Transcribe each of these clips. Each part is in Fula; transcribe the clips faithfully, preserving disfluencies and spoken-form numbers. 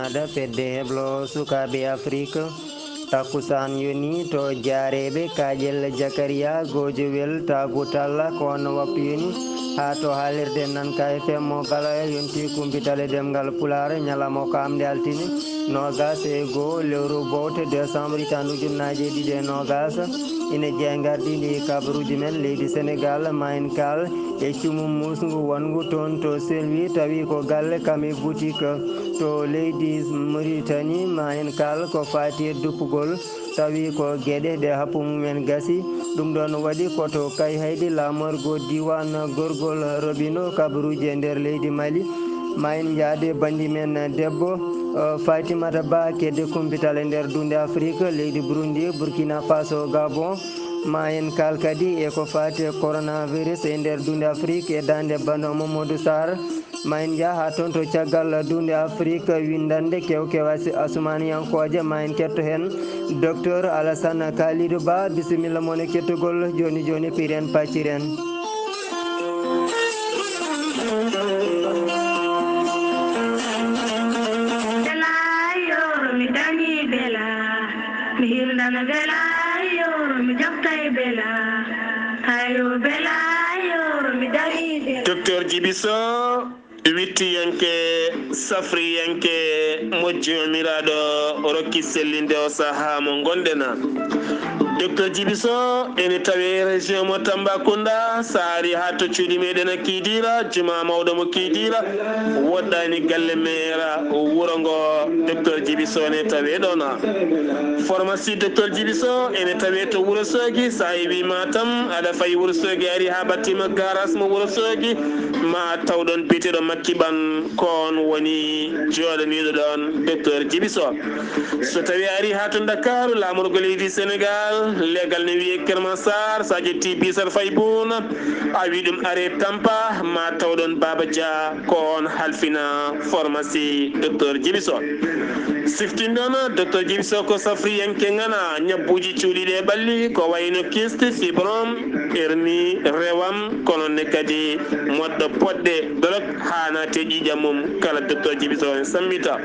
Fedde heblo sukaaɓe Afrik. Takkusaan yoni to Jaareeɓe, Kaaƴel Jakariya, Goojowel, Taagu Talla, ko on waptu yoni haa to haalirde Nanka F M mo Galoya yonti kumpital e ɗemngal Pulaar, ñalawma ko amde altine, noogas e goo lewru bowte décembre, hitaande ujunnaaje ɗiɗi e noogas. Ine jeyaa ngardiiɗi kabaruuji men leydi Senegaal, ma en kaal e cumu muusngu wonngu toon to Selwi, tawi ko galle kam e boutique to leydi Mauritanie, ma en kaal ko faati e duppugol, tawi ko geɗe ɗe happu mumen gasi. Ɗum ɗoon waɗi ko to Kayhayɗi, laamorgo diiwaan Gorgol Robino, kabaruuji e nder leydi Mali. Ma en njaade banndi men debbo, eh, Fatimata Ba, kedde kumpital e nder duunde Afrik, leydi Burundi, Burkina Faso, Gabon. Ma en kaal kadi e ko faati e coronavirus e nder duunde Afrik e daande bano Mamadou Sarr. Ma en njah haa toon to caggal duunde Afrik, winndannde kew-kew asi-, asumaaniyankooje. Ma en ketto heen Docteur Alassane Kalidou Ba. Bisimilla mon e kettugol. Jooni jooni, piren pacciren. Bela yoro mi dañi bela, mi hirdan bela yoro mi jaftay bela, ayo bela yoro mi dañi bela. Docteur Djiby Sow, wittiyanke, safriyanke, mo joomiraaɗo rokki sellinde o sahaa mo ngonɗen. Docteur Djiby Sow ene tawe région mo Tambacounda, so a ari haa to cuuɗi meɗen Kidira, juma mawɗo mo Kidira, woɗɗaani galle meera wuro ngo, Docteur Djiby Sow ne tawe ɗoon. Pharmacie Docteur Djiby Sow ene tawe to Wuro Soogi, so a iwi Matam, aɗa fayi Wuro Soogi, ari haa battima garas mo Wuro Soogi, ma a taw ɗoon biyeteeɗo Makki Ɓan, ko on woni jooɗaniiɗo ɗoon, Docteur Djiby Sow. So tawi a ari haa to Ndakaaru, laamorgo leydi Senegaal, leegal ne wiyee Kër Massar, so a ƴetti bisar fay buuna, a wi ɗum are tampa, ma taw ɗoon Baaba Dia, ko on halfina pharmacie Docteur Djiby Sow. Siftin ɗoon, Docteur Djiby Sow ko safriyanke ngana, ñabbuuji cuuɗiiɗi e ɓalli, ko wayno kyste, fibrome, hernie, rewam, kono ne kadi moɗɗo poɗɗe, dolok, haa naate ƴiiƴam mum, kala Docteur Djiby Sow en sammita.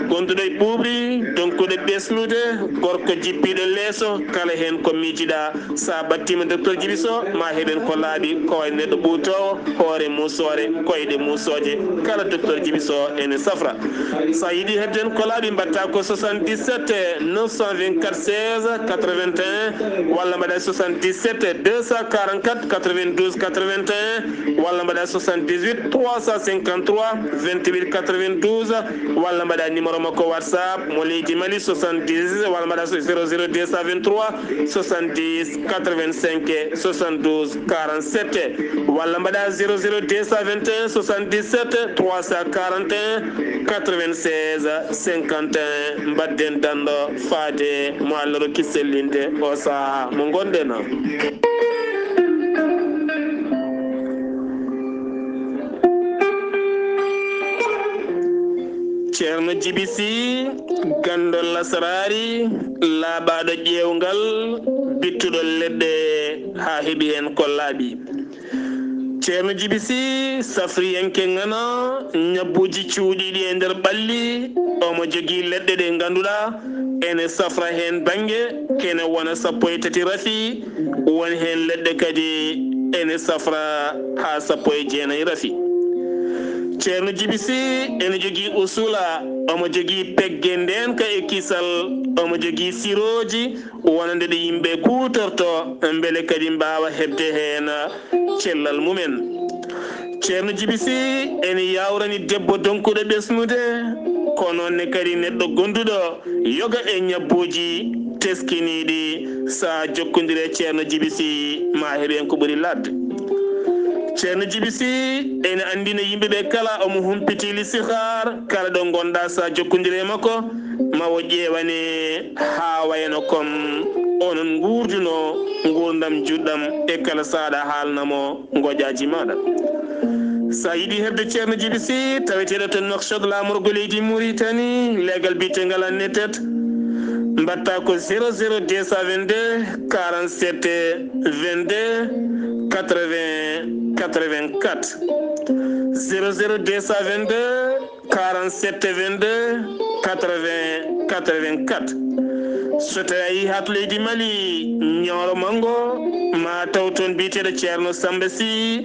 Gonduɗo e ɓuuɓri, donkuɗo ɓesnude, gorko jippiiɗo leeso, kala heen ko miijiɗaa, so a ɓattiima Docteur Djiby Sow, ma heɓen ko laaɓi, ko wayi neɗɗo ɓuutoowo, hoore muusoore, koyɗe muusooje, kala Docteur Djiby Sow ene safra. So a yiɗi heɓde heen ko laaɓi, mbaɗtaa ko soixante-dix-sept neuf cent vingt-quatre seize quatre-vingt-un, walla mbaɗaa soixante-dix-sept deux cent quarante-quatre quatre-vingt-douze quatre-vingt-un, walla mbaɗaa soixante-dix-huit trois cent cinquante-trois vingt-huit quatre-vingt-douze, walla mbaɗaa numéro makko WhatsApp mo leydi Mali, soixante-dix, walla mbaɗaa zéro zéro deux cent vingt-trois soixante-dix quatre-vingt-cinq soixante-douze quarante-sept, walla mbaɗaa zéro zéro deux cent vingt et un soixante-dix-sept trois cent quarante et un quatre-vingt-seize cinquante et un. Mbaɗden danndo faade mo Allah rokki sellinde o sahaa mo ngonɗen o. Ceerno Jibi Sih, ganndo lasaraari, laaɓaaɗo ƴeewngal, bittuɗo leɗɗe haa heɓi heen ko laaɓi. Ceerno Jibi Sih, safriyanke ŋana, ñabbuuji cuuɗiiɗi e nder ɓalli, omo jogii leɗɗe ɗe ngannduɗaa ene safra heen bannge, kene wona sappo e tati rafi, won heen leɗɗe kadi ene safra haa sappo e jeenayi rafi. Ceerno Jibi Sih ene jogii usula, omo jogii pegge ndeenka e kisal, omo jogii sirooji wonande ɗe yimɓe kuutorto, mbele kadi mbaawa heɓde heen cellal mumen. Ceerno Jibi Sih ene yaawrani debbo donkuɗo ɓesnude, ko noon ne kadi neɗɗo gonduɗo yoga e ñabbuuji teskiniiɗi. So a jokkondire Ceerno Jibi Sih, ma heɓ heen ko ɓuri laaɓde. Ceerno Jibi Sih ene anndina yimɓe ɓe kala, omo humpiti listixaar, kala ɗo ngonɗaa, so a jokkondire e makko, ma o ƴeewane haa wayno comme onon nguurduno nguurndam juɗɗam e kala saɗa haalna mo ngoƴaaji maaɗa. So a yiɗi heɓde Ceerno Jibi Sih, taweteeɗo to Nouakchott, laamorgo leydi Mauritanie, leegal biyeteegal Annetet, mbaɗtaa ko zéro zéro deux cent vingt-deux quarante-sept vingt-deux quatre-vingts quatre-vingt-quatre, zéro zéro deux cent vingt-deux quarante-sept vingt-deux quatre-vingts quatre-vingt-quatre. So tawi a yii haa to leydi Mali, Ñooro Manngo, ma taw toon biyeteeɗo Ceerno Samba Sy,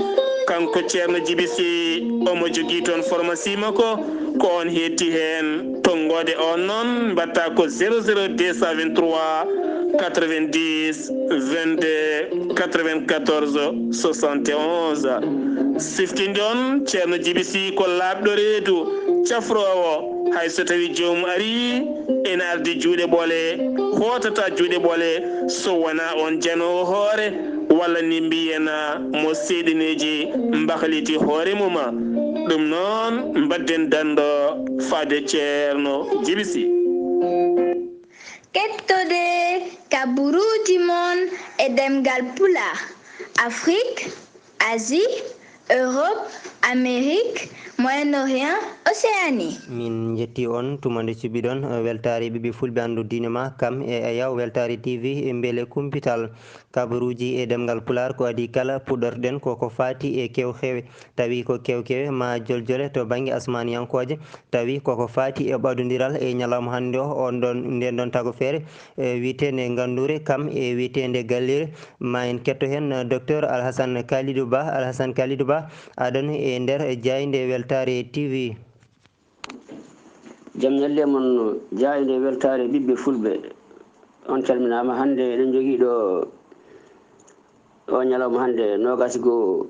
kanko Ceerno Jibi Sy, omo jogii toon pharmacie makko, ko on heetti heen. Tonngoode on noon, mbaɗta ko zéro zéro deux cent vingt-trois quatre-vingt-dix vingt-deux quatre-vingt-quatorze soixante et onze. Siftinde on, Ceerno Jibi Sy ko laaɓɗo reedu, cafroowo, hay so tawi joomum ari, ene ardi juuɗe ɓole, hootata juuɗe ɓole, so wonaa on janoowo hoore, walla ni mbiyen mo seeɗineeji mbahliti hoore mum. Ɗum noon, mbadden danndo faade Ceerno Jibi Sy. Kettode kaburuuji mon e ɗemngal Pulaar, Afrique, Asie, Europe, Amérique, Moyen-Orient, Océanie. Min njetti on tuma nde cuɓiɗon, eh, weltaare ɓiɓɓe fulɓe anndu diine ma, kam e Ayaw Weltaare T V, e mbele kumpital. Kabaruuji e ɗemngal Pulaar ko adii kala puɗɗorɗen ko ko faati e kewkewe, tawi ko kewkewe ma joljole to bannge asmaaniyankooje, tawi koko faati e ɓadondiral e ñalawma hannde o, on ɗon, nden ɗon tago feere, e wiyeteende ngannduure kam e wiyeteende gallire. Ma en ketto heen, eh, Docteur Alhassane Kalidou Ba. Alhassane Kalidou Ba, aɗon e nder jaaynde Weltaare T V. Jam ñalle mon, jaaynde Weltaare ɓiɓɓe fulɓe. On calminaama. Hannde eɗen njogii ɗo o ñalawma hannde, noogaas e goo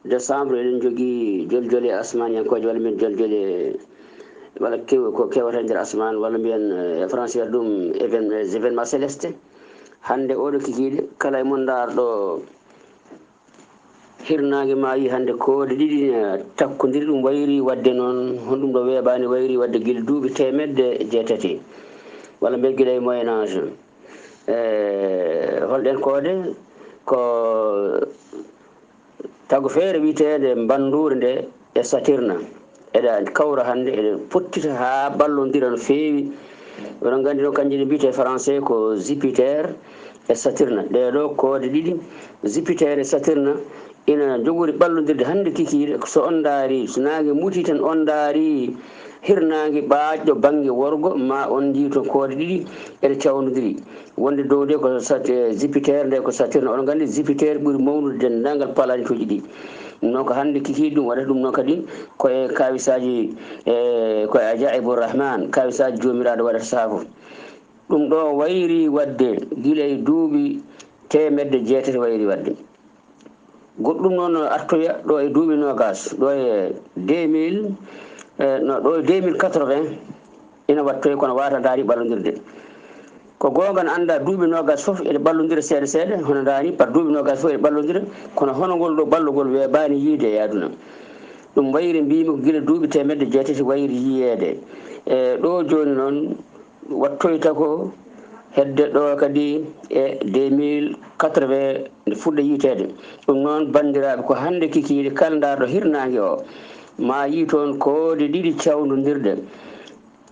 décembre, eɗen njogii joljole asmaaniyankooje, walla mbiyen joljole, walla kew-, ko kewata e nder asmaan, walla mbiyen, eh, e français wiyata ɗum even-, les événements célestes. Hannde oɗo kikiiɗe, kala e mon ndaarɗo hirnaange ma yi hannde koode ɗiɗi ne takkondiri, ɗum wayri waɗde noon, honɗum ɗo weeɓaani, wayri waɗde gila duuɓi teemedde jeetati, walla mbiyen gila e Moyen Âge. E holɗen koode? Ko tago feere wiyeteende mbannduure nde e Saturne. Eɗa kawra hannde, eɗe pottita haa ballondira no feewi. Oɗon nganndi noon, kanji ɗi mbiyetee français ko Jupiter e Saturne. Ɗee ɗoo koode ɗiɗi, Jupiter e Saturne, ina njogori ballondirde hannde kikiiɗe. So on ndaari, so naange muti tan, on ndaari hirnaange ɓaajɗo bannge worgo, ma on njii toon koode ɗiɗi eɗe cawndondiri. Wonde dow nde ko Sat-, eh, Jupiter, nde ko Saturne. Oɗon nganndi Jupiter ɓuri mawnude denndaangal planètuuji ɗi. Ɗum noon ko hannde kikiiɗe ɗum waɗata ɗum noon kadi ko e kaawisaaji, eh, ko e Ajaa'ibu Rahmaan, kaawisaaji Joomiraaɗo waɗata saafo. Ɗum ɗo wayri waɗde gila e duuɓi teemedde jeetati wayri waɗde. Goɗɗum noon no artoya ɗo e duuɓi noogaas, ɗo e deux mille, eh, no, ɗo e deux mille quatre-vingts, ina wattoya kono waata daari ballondirde. Ko goonga, no anndaa duuɓi noogaas fof eɗe ballondira seeɗa seeɗa, hono ndaani, par duuɓi noogaas fof eɗe ballondira, kono hono ngol ɗo ballugol weeɓaani yiyde e aduna. Ɗum wayri, mbiimi ko gila duuɓi teemedde jeetati wayri yiyeede. E ɗo jooni noon, wattoyta ko hedde ɗo kadi e deux mille quatre-vingts nde fuɗɗa yiiteede. Ɗum noon, banndiraaɓe, ko hannde kikiiɗe, kala ndaarɗo hirnaange o, ma yii toon koode ɗiɗi cawndondirɗe.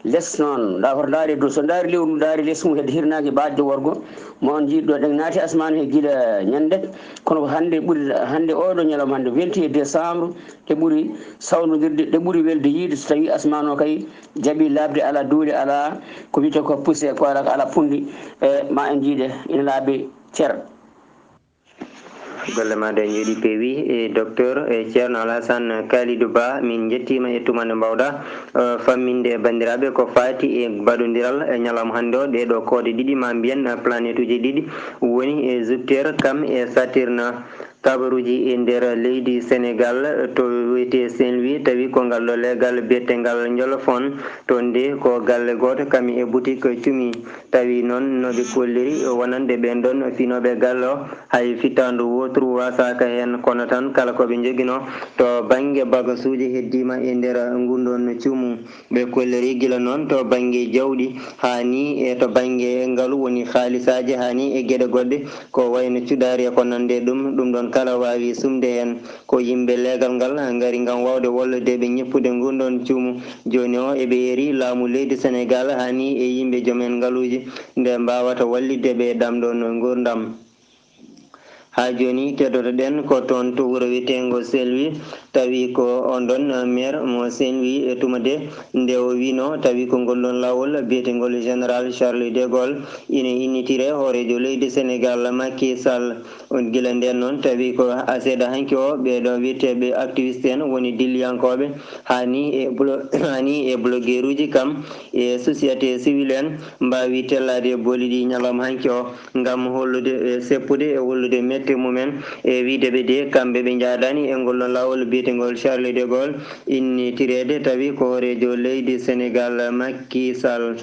Les noon, nda hoto ndaari dow, so ndaari lewru, ndaari les mum hedde hirnaange ɓaajɗo worgo, ma on njiiɗo ɗen naati asmaanu he gila ñande, kono ko hannde ɓuri, hannde oɗo ñalawma hannde, vingt et un décembre, ɗe ɓuri sawndodirde, ɗe ɓuri welde yiide so tawi asmaanu o kay jaɓi laaɓde, alaa duule, alaa ko wiyetee ko poussière, ko alaa, ko alaa punndi, e ma en njiiɗe ina laaɓi cer. Golle ma ɗe njooɗi peewi, e Docteur, e Ceerno Alhassane Kalidou Ba, min njettiima e tuma nde mbawɗa, eh, famminde e banndiraaɓe ko faati e baɗondiral e ñalawma hannde o. Ɗee ɗoo koode ɗiɗi, ma mbiyen, eh, planetuuji ɗiɗi woni e Jupiter kam e Saturne. Kabaruuji e nder leydi Senegaal, to wiyetee Saint-Louis, tawi ko ngal ɗo leegal biyetengal Njolofon, toon de ko galle gooto kam e boutique Cumi. Tawi noon no ɓe kolliri wonande ɓeen ɗoon finooɓe galle o, hay fittaandu wooturu waasaaka heen, kono tan kala ko ɓe njoginoo to bannge bagasuuji heddiima e nder ngun ɗoon cuumu. Ɓe kolliri gila noon to bannge jawɗi, haa ni e to bannge ngalu, woni haalisaaji, haa ni e geɗe goɗɗe, ko wayno cuɗaari e ko nandi e ɗum. Ɗum ɗoon kala waawi sumde heen. Ko yimɓe leegal ngal ngari ngam waawde wallude ɓe ñippude ngun ɗoon cuumu. Jooni o, eɓe eri laamu leydi Senegaal, haa ni e yimɓe joom en ngaluuji, nde mbaawata wallitde ɓe e ɗam ɗoon nguurndam. Haa jooni, keddoto-ɗen ko toon to wuro wiyeteengo Saint-Louis, Tawi ko on ɗon maire mo Saint-Louis e tuma de nde o wino, tawi ko ngol ɗon laawol biyetengol Général Charles de Gaulle ina innitire hooreejo leydi Sénégal Macky Sall. On gila nden noon, tawi ko a seeɗa hanki o, ɓeɗo wiyeteɓe activiste en woni dilliyankooɓe, hani e blo-, hani e blogueruji kam e société civile en mbawi tellade e booli ɗi ñalawma hanki o, ngam hollude e seppude e hollude mette mumen e wiide ɓe de kamɓe ɓe njaadani e ngol ɗon laawol biyetengol Charles de Gaulle innitirede, tawi ko hooreejo leydi Sénégal Macky Sall.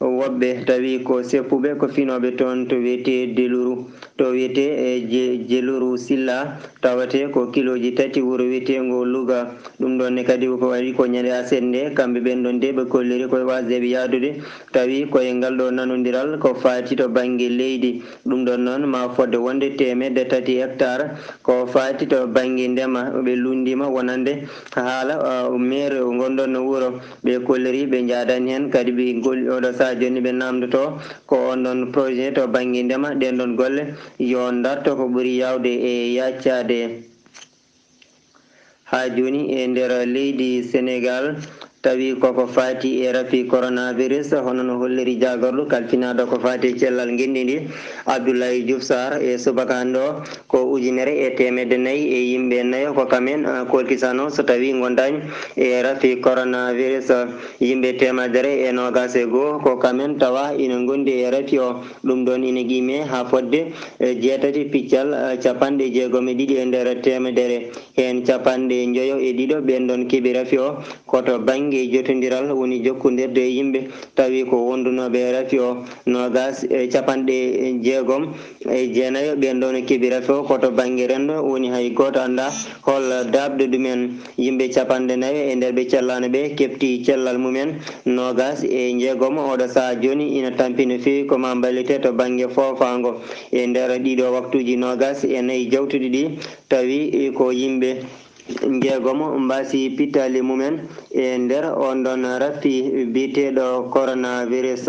Woɓɓe tawi ko seppuɓe ko finooɓe toon to wiyetee Deluru, to wiyetee e Je-, Jeluru Silla, tawatee ko kilooji tati wuro wiyeteengo Louga. Ɗum ɗoon ne kadi ko waɗi ko ñande aset nde, kamɓe ɓeen ɗoon de ɓe kolliri koye waasde ɓe yahdude, tawi koye ngal ɗo nanondiral ko faati to bannge leydi. Ɗum ɗoon noon ma fodde wonde teemedde tati hectare ko faati to bannge ndema. Ɓe lunndiima wonande haala, uh, maire ngon ɗoon wuro. Ɓe kolliri ɓe njaadani heen kadi ɓe ngol-, oɗo sahaa jooni ɓe naamndotoo ko on ɗon projet to bannge ndema, ɗeen ɗon golle yo ndarto ko ɓuri yaawde e yaccaade. Haa jooni e nder leydi Senegaal, tawi koko faati e rafi coronavirus, hono no holliri jaagorɗo kalfinaaɗo ko faati e cellal ngenndi ndi, Abdoulaye Diouf Sarr, e subaka hannde o, ko ujunere e teemedde nayi e yimɓe nayo ko kamen, ah, kolkisano so tawi ngondaani e rafi coronavirus. Yimɓe teemedere e noogaas e goo ko kamen tawa ina ngondi e rafi o. Ɗum ɗoon ina qiime haa fodde, eh, jeetati piccal, eh, capanɗe jeegom e ɗiɗi e nder teemedere. Heen capanɗe njoyo e ɗiɗo ɓeen ɗoon keɓi rafi o ko to bannge jotondiral woni jokkondirde e yimɓe, tawi ko wondunooɓe e rafi o. Noogaas e capanɗe jeegom e jeenayo ɓeen ɗoon keɓi rafi o ko to bannge renndo woni, hay gooto anndaa hol daaɓɗo ɗumen. Yimɓe capanɗe nayo e nder ɓe cellaano ɓe keɓti cellal mumen. Noogaas e jeegom oɗo sahaa jooni ina tampi no feewi ko ma mballite to bannge foofaango. E nder ɗiɗo waktuuji noogaas e nayi jawtuɗi ɗi, tawi ko yimɓe jeegom mbaasi pittaali mumen e nder on ɗon rafi biyeteeɗo coronavirus.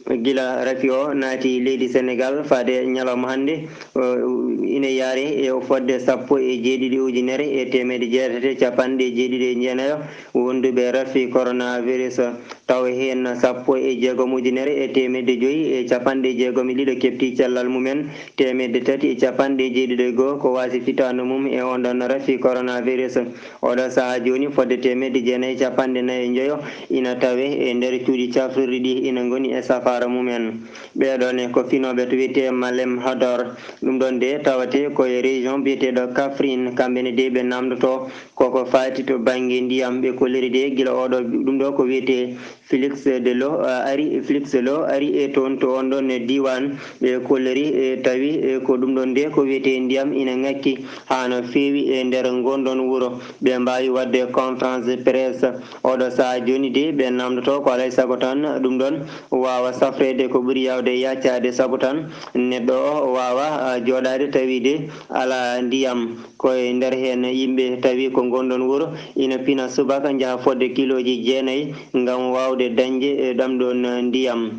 Gila rafi o naati leydi Senegaal faade ñalawma hannde, o, ina yaare e fodde sappo e jeeɗiɗi ujunere e teemedde jeetati e capanɗe jeeɗiɗi e jeenayo wonduɓe rafi coronavirus. Tawa heen sappo e jeegom ujunere e teemedde joyi e capanɗe jeegom e ɗiɗo keɓti cellal mumen, teemedde tati e capanɗe jeeɗiɗo e goo ko waasi fitaandu mum e on ɗon rafi coronavirus. Oɗo sahaa jooni fodde teemedde jeenayi e capanɗe nayi e njoyo ina tawe e nder cuuɗi cafrirɗi ɗi ina ngoni e safaara mumen. Ɓeeɗoo ne ko finooɓe to wiyetee Malem Hodar. Ɗum ɗoon de tawatee ko e région biyeteeɗo Kaffrine. Kamɓe ne de ɓe naamndotoo koko faati to bannge ndiyam. Ɓe kolliri de gila oɗo, ɗum ɗo ko wiyetee Félix Delo, ah, ari, Félix Delo ari e toon to on ɗon e diiwaan. Ɓe kolliri, e tawi, e ko ɗum ɗon de ko wiyetee ndiyam ina ŋakki haa no feewi e nder ngon ɗon wuro. Ɓe mbaawi waɗde conférence de presse. Oɗo sahaa jooni de ɓe naamndotoo ko alaa e sago tan ɗum ɗon waawa safreede ko ɓuri yaawde e yaccaade, sabu tan neɗɗo o waawa, ah, jooɗaade tawi de alaa ndiyam. Ko e nder heen yimɓe tawi ko ngon ɗon wuro ina pina subaka njaha fodde kilooji jeenayi ngam waawde dañde, eh, ɗam ɗon, eh, ndiyam.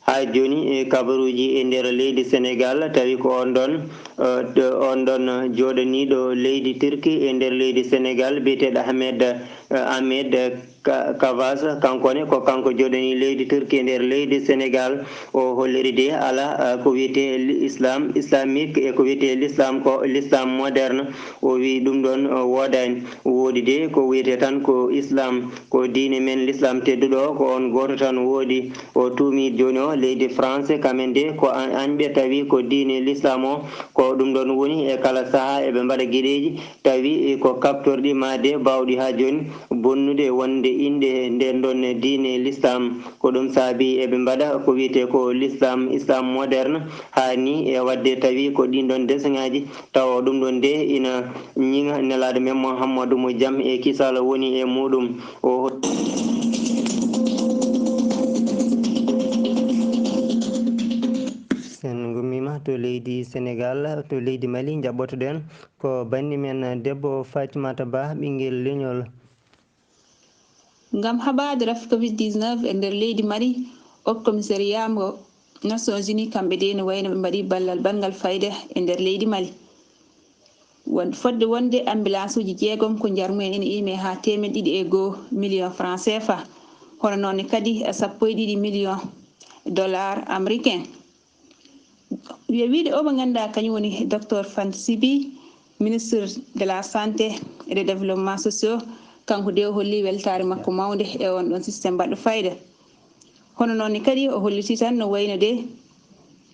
Haa jooni, eh, kabaruuji e nder leydi Senegaal, tawi ko on ɗon, eh, ɗo, on ɗon jooɗaniiɗo leydi Turki e nder leydi Senegaal biyeteeɗo Ahmed, eh, Ahmed, eh, Ka-, Kavas, kanko ne ko kanko jooɗanii leydi Turki e nder leydi Senegaal. O holliri de alaa, ah, ko wiyetee li-, Islam, islamique, e ko wiyetee l'islam ko l'islam moderne. O wii ɗum ɗoon, ah, woodaani. Woodi de ko wiyetee tan ko Islam, ko diine men l'islam tedduɗo o, ko on gooto tan woodi. O tuumi jooni o leydi France, kamen de ko an-, añɓe tawi ko diine l'islam o, ko ɗum ɗoon woni e kala sahaa eɓe mbaɗa geɗeeji tawi ko kaptorɗi maa de baawɗi haa jooni bonnude wonde innde nden ɗon diine l'islam. Ko ɗum saabi eɓe mbaɗa ko wiyetee ko l'islam, islam moderne, haa ni e waɗde tawi ko ɗin ɗon deseŋaaji, tawa ɗum ɗon de ina ñiŋa Nelaaɗo men Muhammadu mo jam e kisal woni e muuɗum. O Sen ngummiima to leydi Senegaal, to leydi Mali, njaɓɓotoɗen ko banndi men debbo Fatimata Ba, ɓinngel leñol. Ngam haɓaade rafi covid dix-neuf e nder leydi Mali, Haut Commissariat mo Nations Unies, kamɓe de ne wayno ɓe mbaɗi ballal baɗngal fayida e nder leydi Mali. Won- fodde wonde ambulance uji jeegom ko njarmumen ene iime haa teemeɗɗe ɗiɗi e goo million franc C F A, hono noon ne kadi sappo e ɗiɗi million dollar américain. Yo wiide o mo ngannduɗaa kañum woni docteur Fan Sibi, ministre de la santé et des développements sociaux, kanko de o holli weltaare makko mawnde e on ɗon système baɗɗo fayda. Hono noon ne kadi o holliti tan no wayno de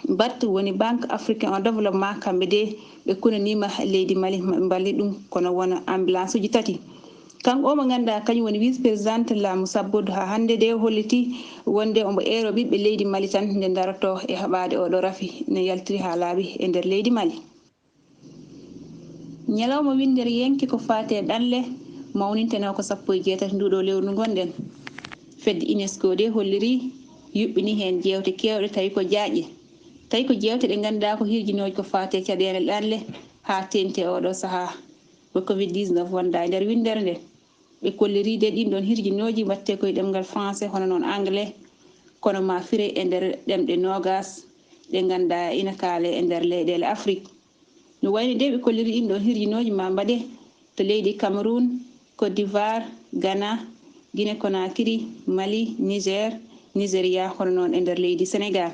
bat woni Banque Africaine au Développement, kamɓe de ɓe kunaniima leydi Mali maɓe mballi ɗum kono wona ambulance uji tati. Kanko o mo ngannduɗaa kañum woni vice présidente laamu sabbundu haa hannde de o holliti wonde omo eero ɓiɓɓe leydi Mali tan nde ndaroto e haɓaade oɗo rafi ne yaltiri haa laaɓi e nder leydi Mali. Ñalawma winndere yenke ko faati e ɗanle mawnintenoo ko sappo e jeetati nduɗo lewru ndu ngonɗen. Fedde UNESCO de holliri yuɓɓini heen jeewte keewɗe tawi ko jaaƴe. Tawi ko jeewte ɗe ngannduɗaa ko hirjinooji ko faati e caɗeele ɗanle haa teeŋti e oɗo sahaa. Ko covid dix-neuf wonda e nder winndere nde. Ɓe kolliri de ɗin ɗon hirjinooji mbaɗte koye ɗemngal français hono noon anglais, kono ma fire e nder ɗemɗe noogas ɗe ngannduɗaa ina kaale e nder leyɗeele Afrik. No wayno de ɓe kolliri ɗin ɗon hirjinooji ma mbaɗe to leydi Cameroun, Côte d'Ivoire, Ghana, Guinée Conakry, Mali, Niger, Nigeria, hono noon e nder leydi Sénégal.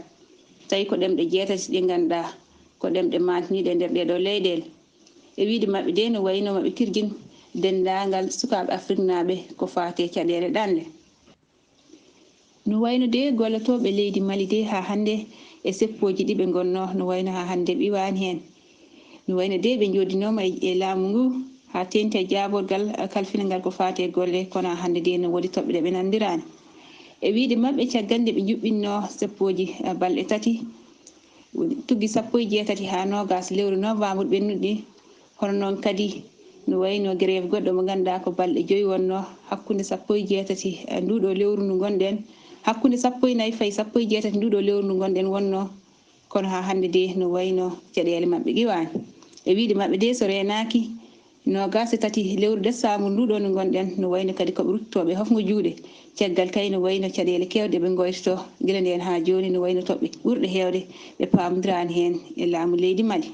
Tawi ko ɗemɗe jeetati ɗe ngannduɗaa ko ɗemɗe maantiniiɗe e nder ɗee ɗoo leyɗeele. E wiyde maɓɓe de no wayno maɓe kirjin denndaangal sukaaɓe Afriknaaɓe ko faati e caɗeele ɗanle. No wayno de gollotooɓe leydi Mali de haa hannde e seppooji ɗi ɓe ngonnoo, no wayno haa hannde ɓe iwaani heen. No wayno de ɓe njoddinooma e, e laamu ngu haa teeŋti e jaaborgal kalfinangal ko faati e golle, kono haa hannde de no woodi toɓɓe ɗe ɓe nanndiraani. E wiyde maɓɓe caggal nde ɓe njuɓɓinnoo seppooji, eh, balɗe tati, tuggi sappo e jeetati haa noogas lewru novembre ɓennuɗi, hono noon kadi no wayno grève goɗɗo mo ngannduɗaa ko balɗe joyi wonno hakkunde sappo e jeetati, eh, nduɗo lewru ndu ngonɗen, hakkunde sappo e nayi fayi sappo e jeetati nduɗo lewru ndu ngonɗen wonno, kono haa hannde de no wayno caɗeele maɓɓe qiwaani. E wiyde maɓɓe de so reenaaki, noogas e tati lewru décembre nduɗo ndu ngonɗen, no wayno kadi ko ɓe ruttotooɓe hofngo juuɗe. Caggal kay no wayno caɗeele keewɗe ɓe ngoytoto gila ndeen haa jooni, no wayno toɓɓe ɓurɗe heewde ɓe paamondiraani heen e laamu leydi Mali.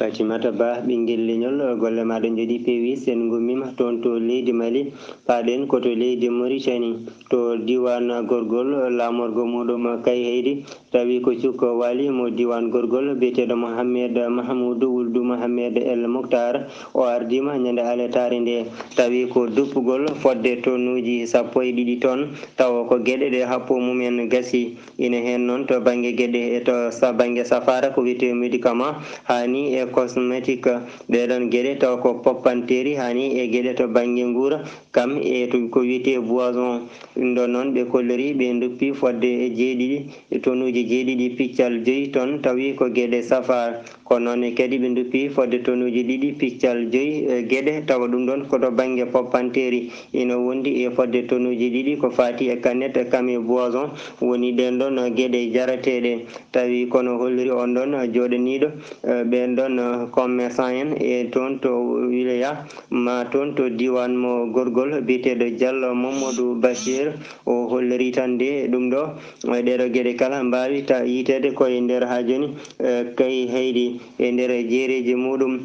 Fatimata Ba, ɓinngel leñol, golle maaɗa njoɗi peewi, sen ngummiima toon to leydi Mali, paaɗen ko to leydi Mauritanie, to diiwaan Gorgol, laamorgo muuɗum Kayhaydi, tawi ko cukko waali mo diiwaan Gorgol, biyeteeɗo Mohamed Mahmoud Wuldu Mohamed El Moktar, o ardiima ñande aletaare nde, tawi ko duppugol fodde tonnuuji sappo e ɗiɗi ton, tawa ko geɗe ɗe happo mumen gasi. Ina heen noon to bannge geɗe e to sa-, bannge safaara ko wiyetee médicament, haa ni e cosmétique. Ɗee ɗoon geɗe tawa ko poppanteeri, haa ni e geɗe to bannge nguura, kam e to ko wiyetee boisson. Ɗum ɗoon noon ɓe kolliri, ɓe nduppi fodde e jeeɗiɗi e tonnuuji jeeɗiɗi piccal joyi ton, tawi ko geɗe safaara. Ko noon ne kadi ɓe nduppi fodde tonnuuji ɗiɗi piccal joyi, eh, geɗe, tawa ɗum ɗoon ko to bannge poppanteeri. Ina wondi e fodde tonnuuji ɗiɗi ko faati e canette, kam e boisson, woni ɗeen ɗoon geɗe jarateeɗe. Tawi kono holliri on ɗoon jooɗaniiɗo, eh, ɓeen ɗoon, eh, commerçant en e toon to Wilaya, ma toon to diiwaan mo Gorgol, biyeteeɗo Diallo Mamadou Bachir, o holliri tan de ɗum ɗo, eh, ɗee ɗoo geɗe kala mbaawi ta yiyteede ko e nder haa jooni, eh, Kayhaydi e nder jeereeji muuɗum.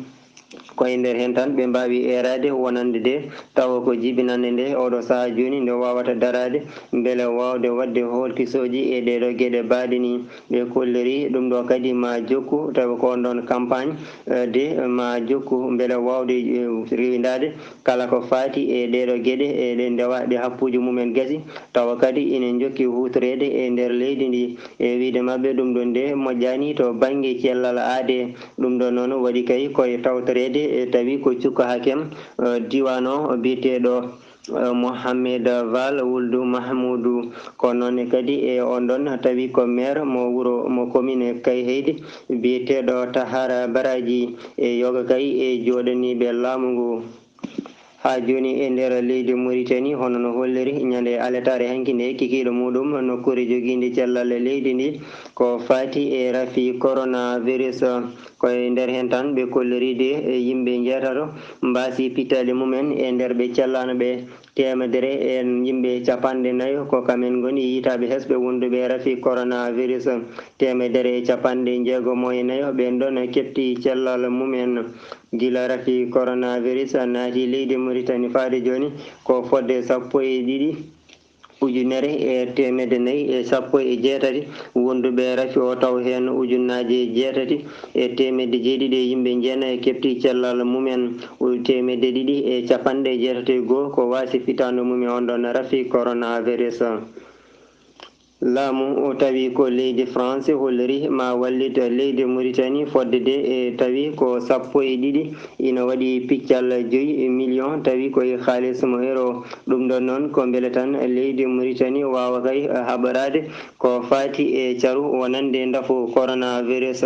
Ko e nder heen tan ɓe mbaawi eeraade wonande de tawa ko jibinannde nde oɗo sahaa jooni nde waawata daraade mbele waawde waɗde hoolkisooji e ɗee ɗoo geɗe baaɗe nii. Ɓe kolliri ɗum ɗo kadi ma jokku, tawi ko on ɗoon campagne, eh, de ma jokku mbele waawde, eh, rewindaade kala ko faati e ɗee ɗoo geɗe, e ɗe ndewa ɗe happuuji mumen gasi, tawa kadi ina njokki huutoreede e nder leydi ndi. E wiyde maɓɓe ɗum ɗoon de moƴƴaani to bannge cellal aadee. Ɗum ɗoon noon waɗi kay ko e tawtoreede, e tawi ko cukko hakem, eh, diiwaan o biyeteeɗo, eh, Mohamed Val wuldu Mahmoudou. Ko noon ne kadi e on ɗoon tawi ko maire mo wuro mo commune Kayhaydi biyeteeɗo Tahara Baraji, e yoga kay e jooɗaniiɓe laamu ngu. Haa jooni e nder leydi Mauritanie, hono no holliri ñande aletaare hanki nde, kikiiɗe muuɗum nokkuure jogiinde cellal leydi ndi, ko faati e rafi coronavirus. Ko e nder heen tan ɓe kolliri de e yimɓe njeetato mbaasi pittaali mumen e nder ɓe cellaano ɓe. Teemedere e yimɓe capanɗe nayo ko kamen ngoni yiytaaɓe hesɓe wonduɓe e rafi coronavirus. Teemedere e capanɗe jeegomo e nayo ɓen ɗon keɓti cellal mumen. Gila rafi coronavirus naati leydi Mauritanie faade jooni ko fodde sappo e ɗiɗi ujunere e teemedde nayi e sappo e jeetati wonduɓe e rafi o, taw heen ujunnaaje jeetati e teemedde jeeɗiɗi e yimɓe jeenayi keɓti cellal mumen. Teemedde ɗiɗi e capanɗe jeetati e goo ko waasi fitaandu mum e on ɗon rafi coronavirus. Laamu o tawi ko leydi France holliri ma wallit leydi Mauritanie fodde de e tawi ko sappo e ɗiɗi ina waɗi piccal joyi million tawi ko e haalis mo euro. Ɗum ɗon noon ko mbele tan leydi Mauritanie waawa kay haɓaraade ko faati e caru wonande ndafu coronavirus.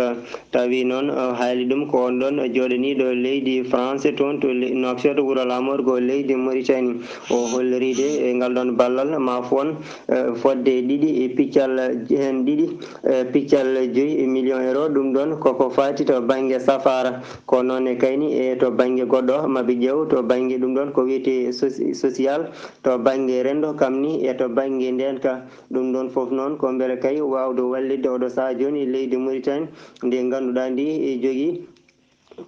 Tawi noon o haali ɗum ko on ɗon jooɗaniiɗo leydi France toon to le- Nouakchott wuro laamorgo leydi Mauritanie. O holliriide e ngal ɗon ballal ma foon eh, fodde ɗiɗi e piccal heen ɗiɗi eh, piccal joyi e million euro. Ɗum ɗon koko faati to bannge safaara ko noon e kayni e to bannge goɗɗo maɓe ƴeew to bannge ɗum ɗon ko wiyetee soci- social to bannge renndo kam ni e to bannge ndeenka. Ɗum ɗon fof noon ko mbele kay waawde wallitde oɗo sahaa jooni leydi Mauritanie ndi ngannduɗaa ndi e jogii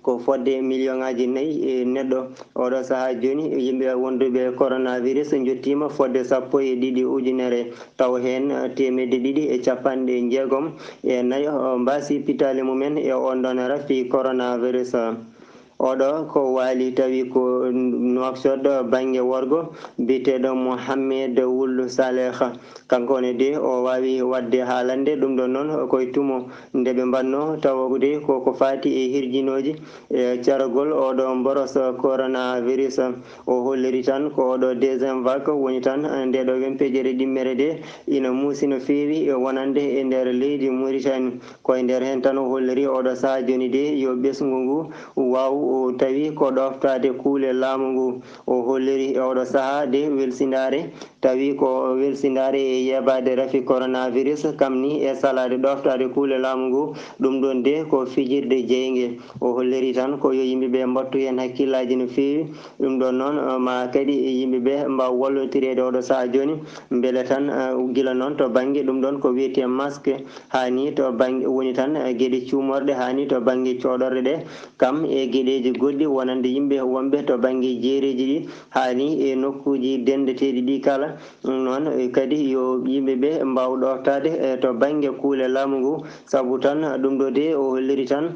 ko fodde million ngaaji nayi e neɗɗo. Oɗo sahaa jooni yimɓe wonduɓe coronavirus njottiima fodde sappo e ɗiɗi ujunere taw heen teemedde ɗiɗi e capanɗe jeegom e nayo mbaasi pitaali mumen e on ɗon rafi coronavirus. Oɗo ko waali tawi ko Nouakchott bannge worgo biyeteeɗo Mohamed Wul Saleh. Kanko ne de o waawi waɗde haalande ɗum ɗon noon koye tumo nde ɓe mbaɗno tawa de ko ko faati e hirjinooji e caragol oɗo mboros coronavirus. O holliri tan ko oɗo deuxième vague woni tan nde ɗo wempejere ɗimmere de ina muusi no feewi e wonande e nder leydi Mauritanie. Ko e nder heen tan o holliri oɗo sahaa jooni de yo ɓesngu ngu waaw tawi ko ɗoftaade kuule laamu ngu. O holliri e oɗo sahaa de welsindaare tawi ko welsindaare e yeebaade rafi coronavirus kam ni e salaade ɗoftaade kuule laamu ngu. Ɗum ɗon de ko fijirde jeynge. O holliri tan ko yo yimɓe ɓe mbattu heen hakkillaaji no feewi. Ɗum ɗon noon ma kadi yimɓe ɓe mbaaw wallotireede oɗo sahaa jooni mbele tan gila noon to bannge ɗum ɗon ko wiyetee masque haani to bannge woni tan geɗe cuumorɗe haani to bannge cooɗorɗe ɗe kam e geɗeeji goɗɗi wonande yimɓe wonɓe to bannge jeereeji ɗi haani e nokkuuji denndeteeɗi ɗi kala. Noon kadi yo yimɓe ɓe mbaaw ɗoftaade e to bannge kuule laamu ngu sabu tan ɗum ɗo de o holliri tan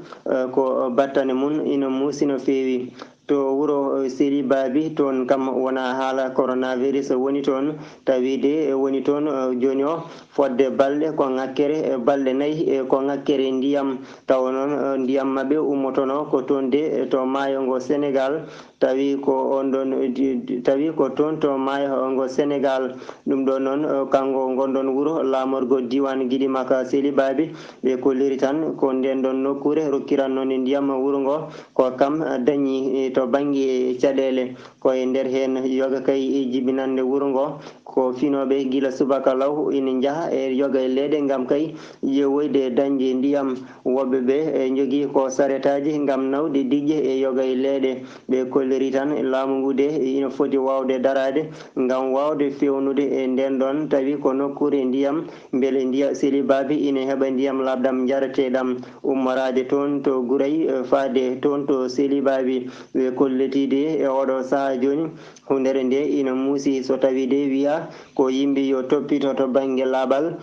ko battane mum ina muusi no feewi. To wuro Seli Baabi toon kam wonaa haala coronavirus woni toon tawi de woni toon jooni o fodde balɗe ko ŋakkere balɗe nayi e ko ŋakkere ndiyam tawa noon ndiyam maɓɓe ummotonoo ko toon de to maayo ngo Senegaal. Tawi ko on ɗon tawi ko toon to maayo ngo Senegaal. Ɗum ɗo noon kanko ngonɗon wuro laamorgo diiwaan Gidimaka Seli Baabi ɓe kolliri tan ko nden ɗon nokkuure rokkiranno nde ndiyam wuro ngo ko kam dañi to bannge caɗeele. Ko e nder heen yoga kay e jibinannde wuro ngo ko finooɓe gila subaka law ina njaha e yoga e leeɗe ngam kay yewoyde e dañde ndiyam. Woɓɓe ɓe e njogii ko saretaaji ngam nawde diƴƴe e yoga e leeɗe. Ɓe kolliri tan laamu ngu de ina foti waawde daraade ngam waawde feewnude e nden ɗon tawi ko nokkuure ndiyam mbele ndiya Seli Baabi ina heɓa ndiyam laaɓɗam njareteeɗam ummoraade toon to Guray faade toon to Seli Baabi. Ɓe kollitiide e oɗo sahaa jooni hundere nde ina muusi so tawi de wiya ko yimɓe yo toppito to bannge laaɓal.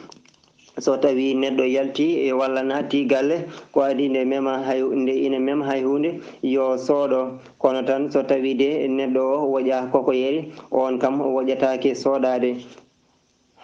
So tawi neɗɗo yalti walla naatti galle ko adi nde mema hay nde ina mema hay hunde yo sooɗo kono tan so tawi de neɗɗo o woƴa koko yeri on kam woƴataake sooɗaade.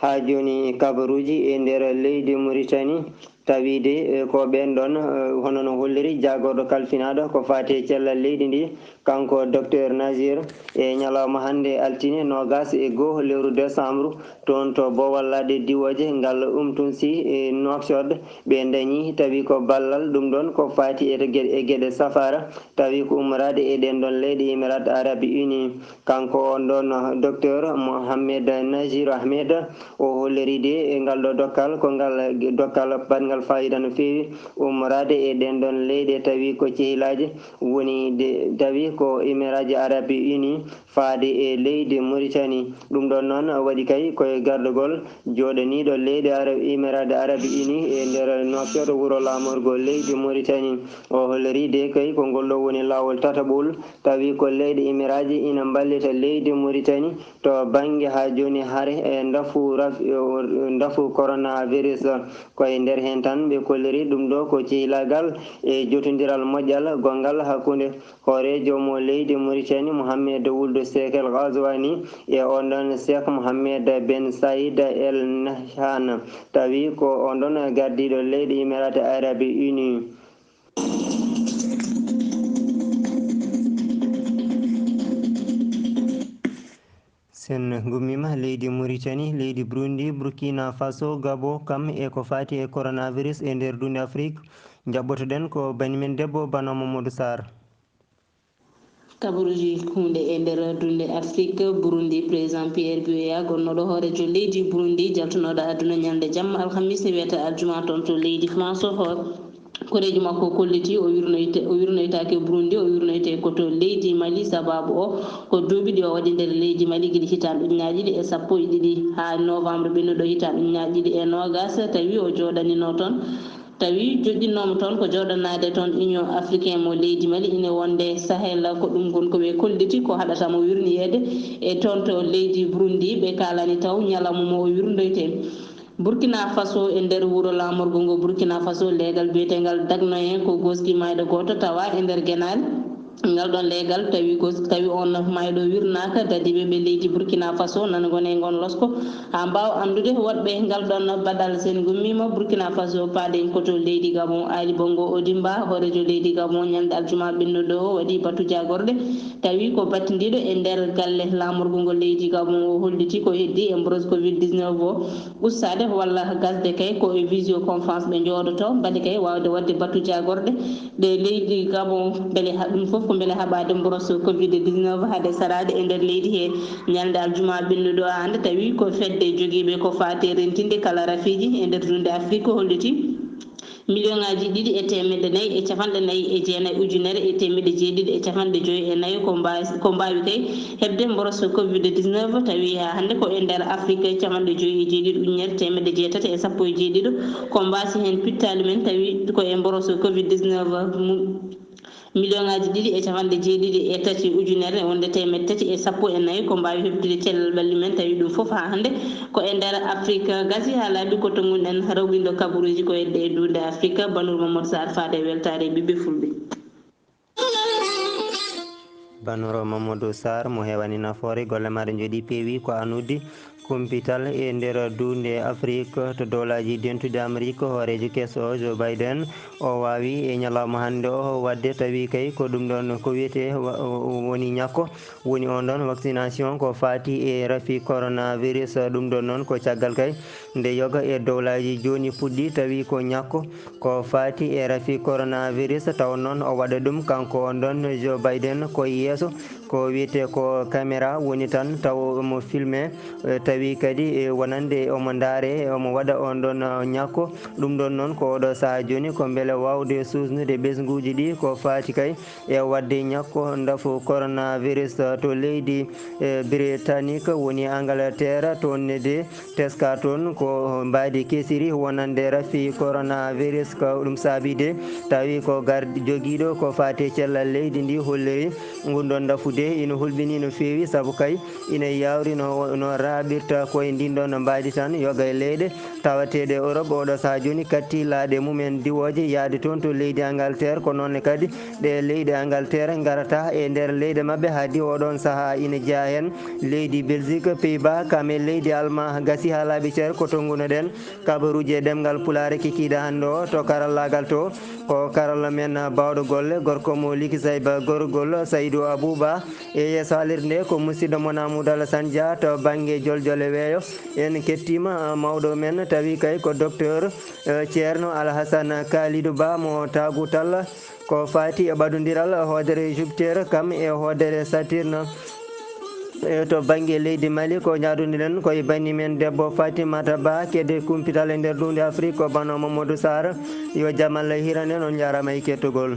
Haa jooni kabaruuji e nder leydi Muritani tawi de ko ɓeen ɗon hono no holliri jaagorɗo kalfinaaɗo ko faati e cellal leydi ndi. Kanko Docteur Nazir e ñalawma hannde altine noogas e goo lewru desambru toon to Boowal Laaɗe Diwooje ngal Umtunsi e Nouakchott ɓe ndañi tawi ko ballal ɗum ɗon ko faati e geɗe safaara tawi ko ummoraade e ɗeen ɗon leyɗe Emirats Arabes Unis. Kanko on ɗon Docteur Mohamed Nazir Ahmed o holliri de e ngal ɗo dokkal ko ngal dokkal baɗngal fayida no feewi ummoraade e ɗeen ɗoon leyɗe, tawi ko cehilaaji woni de, tawi ko Emiraaji Arabi Uni faade e leydi Mauritanie. Ɗum ɗoon noon waɗi kay koye gardagol jooɗaniiɗo leyɗe Arab, Emiraaji Arabi Uni e nder Nouakchott, wuro laamorgo leydi Mauritanie. O holliri de kay ko ngol ɗo woni laawol tataɓol, tawi ko leyɗe Emiraaji ina mballita leydi Mauritanie to bannge haa jooni hare e ndafu raf-, ndafu coronavirus. Ko e nder heen tan ɓe kolliri ɗum ɗo ko cehilagal e jotondiral moƴƴal gonngal hakkunde hooreejo mo leydi Mauritanie, Mohamed Wuld Cheikh El Ghazouani, e on ɗon Cheikh Mohamed Ben Said El Nahyan, tawi ko on ɗon gardiiɗo leydi Emiraaji Arabi Uni. Sen gummiima leydi Mauritanie, leydi Burundi, Burkina Faso, Gabon, kam e ko faati e coronavirus e nder duunde Afrik. Njaɓɓotoɗen ko bani men debbo, Bano Mamadou Sarr. Kabaruuji huunde e nder duunde Afrik, Burundi, président Pierre Buyoya, gonnooɗo hooreejo leydi Burundi, jaltunooɗo aduna ñalnde jamma alhamis, wiyata aljuma, toon to leydi France. Ho-, koreejo makko kolliti o wirnoyte-, o wirnoytaake Burundi, o wirnoyte ko to leydi Mali, sabaabu o ko duuɓi ɗi o waɗi nder leydi Mali, gila hitaande ujunaaji ɗiɗi e sappo e ɗiɗi haa novembre ɓennuɗo hitaande ujunaaji ɗiɗi e noogas, tawi o jooɗanino toon. Tawi joɗɗinnooma toon ko jooɗanaade toon Union Africain mo leydi Mali, ine wonde Sahel, ko ɗum woni ko ɓe kolliti, ko haɗata mo wirnoyeede e toon to leydi Burundi. Ɓe kaalani taw ñalawma mo o wirnoytee. Burkina Faso, e nder wuro laamorgo ngo Burkina Faso, leegal biyeteengal Dagnoyen ko gooski maayɗo gooto tawa e nder genaale. Ngal ɗon leegal tawi ko, tawi on maayɗo wirnaaka, dadiiɓe ɓe leydi Burkina Faso nana ngoni e ngon losko haa mbaawa anndude woɗɓe ngal ɗon baɗal. Sen ngummiima Burkina Faso, paaɗen ko to leydi Gabon. Ali Bongo Odimba, hooreejo leydi Gabon, ñalnde aljuma ɓennuɗo o waɗi batu jaagorɗe, tawi ko battindiiɗo e nder galle laamorgo ngo leydi Gabon. O holliti ko heddii e mboros covid dix-neuf o ustaade walla gasde kay ko e visioconférence ɓe njooɗoto, mbele kay waawde waɗde batu jaagorɗe ɗe leydi Gabon, mbele ha-, ɗum fof ko mbele haɓaade mboros covid dix-neuf hade saraade e nder leydi he. Ñalnde aljuma ɓennuɗo o hannde, tawi ko fedde jogiiɓe ko faati e rentinde kala rafiiji e nder duunde Afrik holliti miliyoŋaaji ɗiɗi e teemedde nayi e capanɗe nayi e jeenayi ujunere e teemedde jeeɗiɗi e capanɗe joyi e nayi ko mbaawi, ko mbaawi kay heɓde mboros covid dix-neuf, tawi haa hannde ko e nder Afrik capanɗe joyi e jeeɗiɗi ujunere teemedde jeetati e sappo e jeeɗiɗo ko mbaasi heen pittaali men, tawi ko e mboros covid dix-neuf mu-, miliyoŋaaji ɗiɗi e capanɗe jeeɗiɗi e tati ujunere wonde teemedde tati e sappo e nayi ko mbaawi heɓtude cellal ɓalli men, tawi ɗum fof haa hannde ko e nder Afrik. Gasi haa laaɓi ko to ngonɗen rawlindo kabaruuji ko hedde e duunde Afrik. Banur Mamadou Sarr faade e weltaare e ɓiɓɓe fulɓe. Banoro Mamadou Sarr mo heewani nafoore, golle maaɗa njooɗii peewi, ko an uddi kumpital e nder duunde Afrik. To dowlaaji dentuɗi Amerik, hooreejo keso o Joe Biden o waawi e ñalawma hannde o waɗde, tawi kay ko ɗum ɗon ko wiyetee wa-, o-, o-, woni ñakko, woni on ɗon vaccination ko faati e rafi coronavirus. Ɗum ɗon noon ko caggal kay nde yoga e dowlaaji jooni puɗɗi, tawi ko ñakko ko faati e rafi coronavirus, taw noon o waɗa ɗum kanko on ɗon Joe Biden ko yeeso ko wiyetee ko caméra woni tan taw omo filme, eh, tawi kadi, eh, wonande omo ndaare, omo waɗa on ɗon, eh, ñakko. Ɗum ɗon noon ko oɗo sahaa jooni ko mbele waawde suusnude ɓesnguuji ɗi ko faati kay e waɗde ñakko ndafu coronavirus to leydi, eh, Britannique woni Angleterre, toon ne de teska toon ko mbaadi kesiri wonande rafi coronavirus. Ko ɗum saabi de tawi ko gardi jogiiɗo ko faati e cellal leydi ndi holliri ngun ɗon ndafu de ina hulɓini no feewi, sabu kay ina yawri no, no raaɓirta koye ndin ɗon mbaadi tan yoga e leyɗe tawateeɗe Europe oɗo sahaa jooni katti laaɗe mumen diwooje yaade toon to leydi Angleterre. Ko noon ne kadi ɗe leyɗe Angleterre ngarata e nder leyɗe maɓɓe haa diwa oɗon sahaa ina jeyaa heen leydi Belgique, Pays-Bas, kam e leydi Allemagne. Gasi haa laaɓi cer ko tonngunoɗen kabaruuji e ɗemngal Pulaar kikiiɗe hannde o. To karallaagal to ko karalla men baawɗo golle gorko mo Likisayba Gorgol Saydou Abouba. E yeeso halirde nde ko musidɗo mon Amadou Alassane Dia to bannge joljole weeyo. En kettiima mawɗo men tawi kay ko docteur, eh, Ceerno Alhassane Kalidou Ba mo Tagutal ko faati e ɓadondiral hoodere Jupiter kam e hoodere Saturne. E to bannge leydi Mali, ko njaadundiɗen ko e banni men debbo Fatimata Ba, kede kumpital e nder duunde Afrik, ko bano Mamadou Sarr. Yo jam Allah hiran en, on njaaraama e kettugol.